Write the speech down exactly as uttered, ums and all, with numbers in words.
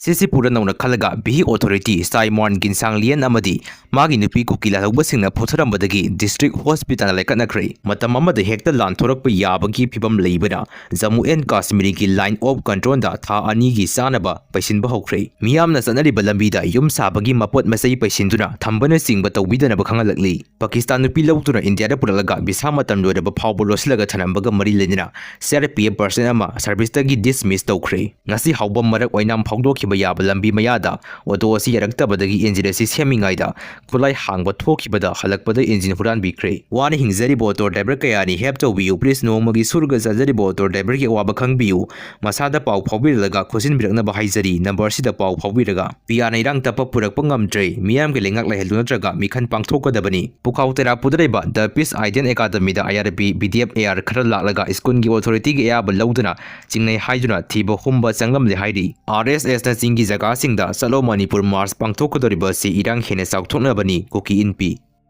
ꯁꯤꯁꯤꯄꯨꯔꯗ ꯅꯧꯅ ꯈꯜꯂꯒ ꯚꯤꯍꯤ ꯑꯣꯊꯣꯔꯤꯇꯤ ꯁꯥꯏꯃꯣꯟ ꯒꯤꯟꯁꯥꯡꯂꯤꯌꯟ ꯑꯃꯗꯤ ꯃꯥꯒꯤ ꯅꯨꯄꯤ ꯀꯨꯀꯤ ꯂꯥꯜꯍꯧꯕꯁꯤꯡꯅ ꯐꯨꯊꯔꯝꯕꯗꯒꯤ ꯗꯤꯁꯇ꯭ꯔꯤꯛ ꯍꯣꯁꯄꯤꯇꯥꯜꯗ ꯂꯩꯈꯠꯅꯈ꯭ꯔꯦ꯫ ꯃꯇꯝ ꯑꯃꯗ ꯍꯦꯛꯇ ꯂꯥꯟꯊꯣꯔꯛꯄ ꯌꯥꯕꯒꯤ ꯐꯤꯕꯝ ꯂꯩꯕꯅ ꯖꯝꯃꯨ ꯑꯦꯟ ꯀꯥꯁꯃꯤꯔꯒꯤ ꯂꯥꯏꯟ ꯑꯣꯐ ꯀꯟꯇ꯭ꯔꯣꯜꯗ ꯊꯥ ꯑꯅꯤꯒꯤ ꯆꯥꯅꯕ ꯄꯩꯁꯤꯟꯕ ꯍꯧꯈ꯭ꯔꯦ꯫ ꯃꯤꯌꯥꯝꯅ ꯆꯠꯅꯔꯤꯕ ꯂꯝꯕꯤꯗ ꯌꯨꯝ ꯁꯥꯕꯒꯤ ꯃꯄꯣꯠ ꯃꯆꯩ ꯄꯩꯁꯤꯟꯗꯨꯅ ꯊꯝꯕꯅꯆꯤꯡꯕ ꯇꯧꯕꯤꯗꯅꯕ ꯈꯪꯍꯜꯂꯛꯂꯤ꯫ ꯄꯥꯀꯤꯁꯇꯥꯟ ꯅꯨꯄꯤ ꯂꯧꯗꯨꯅ ꯏꯟꯗꯤꯌꯥꯗ ꯄꯨꯔꯛꯂꯒ ꯚꯤꯁꯥ ꯃꯇꯝ ꯂꯣꯏꯔꯕ ꯐꯥꯎꯕ ꯂꯣꯠꯁꯤꯜꯂꯒ ꯊꯝꯂꯝꯕꯒ ꯃꯔꯤ ꯂꯩꯅꯅ C R P F person ꯑꯃ ꯁꯔꯚꯤꯁꯇꯒꯤ ꯗꯤꯁꯃꯤꯁ ꯇꯧꯈ꯭ꯔꯦ꯫ ꯉꯁꯤ ꯍꯥꯎꯕ ꯃꯔꯛ ꯑꯣꯏꯅꯥꯝ ꯐꯥꯎꯗꯣꯛꯈꯤꯕ ꯌꯥꯕ ꯂꯝꯕꯤ ꯃꯌꯥꯗ ꯑꯣꯇꯣ ꯑꯁꯤ ꯌꯥꯔꯛꯇꯕꯗꯒꯤ ꯏꯟꯖꯤꯟ ꯑꯁꯤ ꯁꯦꯝꯃꯤꯉꯩꯗ ꯈꯨꯠꯂꯥꯏ ꯍꯥꯡꯕ ꯊꯣꯛꯈꯤꯕꯗ ꯍꯜꯂꯛꯄꯗ ꯏꯟꯖꯤꯟ ꯍꯨꯔꯥꯟꯕꯤꯈ꯭ꯔꯦ꯫ ꯋꯥꯅ ꯍꯤꯡꯖꯔꯤꯕ ꯑꯣꯇꯣ ꯗ꯭ꯔꯥꯏꯚꯔ ꯀꯌꯥꯅꯤ ꯍꯦꯜꯞ ꯇꯧꯕꯤꯌꯨ ꯄ꯭ꯂꯤꯖ꯫ ꯅꯣꯡꯃꯒꯤ ꯁꯨꯔꯒ ꯆꯥꯖꯔꯤꯕ ꯑꯣꯇꯣ ꯗ꯭ꯔꯥꯏꯚꯔꯒꯤ ꯑꯋꯥꯕ ꯈꯪꯕꯤꯌꯨ꯫ ꯃꯁꯥꯗ ꯄꯥꯎ ꯐꯥꯎꯕꯤꯔꯛꯂꯒ ꯈꯣꯠꯆꯤꯟꯕꯤꯔꯛꯅꯕ ꯍꯥꯏꯖꯔꯤ꯫ ꯅꯝꯕꯔꯁꯤꯗ ꯄꯥꯎ ꯐꯥꯎꯕꯤꯔꯒ ꯄꯤꯌꯥꯅ ꯏꯔꯥꯡ ꯇꯞꯄ ꯄꯨꯔꯛꯄ ꯉꯝꯗ꯭ꯔꯦ꯫ ꯃꯤꯌꯥꯝꯒꯤ ꯂꯩꯉꯥꯛ ꯂꯩꯍꯜꯂꯨ ꯅꯠꯇ꯭ꯔꯒ ꯃꯤꯈꯟ ꯄꯥꯡꯊꯣꯛꯀꯗꯕꯅꯤ꯫ ꯄꯨꯈꯥꯎ ꯇꯦꯔꯥ ꯄꯨꯗꯔꯩꯕ ꯗ ꯄꯤꯁ ꯑꯥꯏꯗꯤꯌꯟ ꯑꯦꯀꯥꯗꯃꯤꯗ I R B, B D F A R ꯈꯔ ꯂꯥꯛꯂꯒ ꯁ꯭ꯀꯨꯜꯒꯤ ꯑꯣꯊꯣꯔꯤꯇꯤꯒꯤ ꯑꯌꯥꯕ ꯂꯧꯗꯨꯅ ꯆꯤꯡꯅꯩ ꯍꯥꯏꯗꯨꯅ ꯊꯤꯕ ꯍꯨꯝꯕ ꯆꯪꯂꯝꯂꯦ ꯍꯥꯏꯔꯤ꯫ ꯑꯥꯔ ꯑꯦꯁ ꯑꯦꯁꯅ ꯆꯤꯡꯒꯤ ꯖꯒꯥꯁꯤꯡꯗ ꯆꯠꯂꯣ ꯃꯅꯤꯄꯨꯔ ꯃꯥꯔꯆ ꯄꯥꯡꯊꯣꯛꯀꯗꯧꯔꯤꯕ ꯑꯁꯤ ꯏꯔꯥꯡ ꯍꯦꯟꯅ ꯆꯥꯎꯊꯣꯛꯅꯕꯅꯤ, ꯀꯨꯀꯤ ꯏꯟꯄꯤ꯫